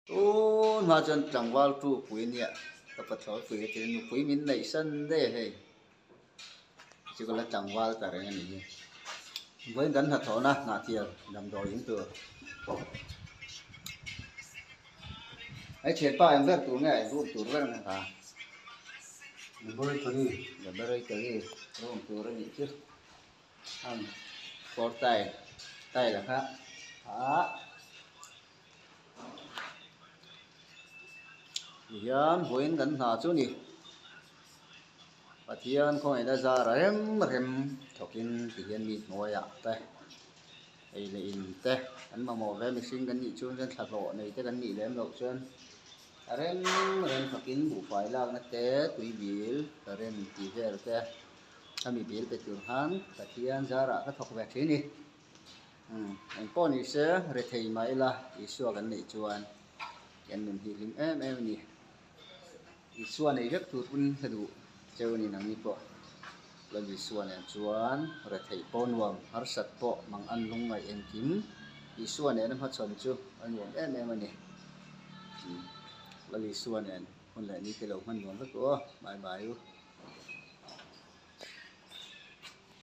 Tun hma chuan tlangval tu pui nia ka pathlawi pui a tia nupui min neih san daih a hei chu ka la tlangval ta reng a nih hi vawiin kan hnathawhna hnahthial damdawi in tur hei thianpa eng ber tur nge room tur ber nge kha Laboratory laboratory room tur a nih chu ang floor tile tile a kha ah. Tihian vawiin kan hna chu ni Pathian khawngaihna zar a rem rem thawkin tihian mi hnuaiah te ei leh in te an mamawh ve mihring kan nih chuan chuan thlahlawh nei te kan nih lem loh chuan a rem rem thawkin buhfai lakna te tui bil current tih vel te a mi bil pe tur khan Pathian zarah ka thawk ve thin a ni. Umm engpawh ni se rethei mah ila Isua kan neih chuan kan nun hi hlim em em a ni. Isua nei vek tur pawn ka duh cheu a ni nangni pawh. Lal Isua nen chuan retheih pawh nuam, harsat pawh mang an lungngaih engkim Isua nena hmachhawn chu a nuam em em a ni. Umm Lal Isua nen hun leh ni te lo hman nuam vek u aw, bye bye u.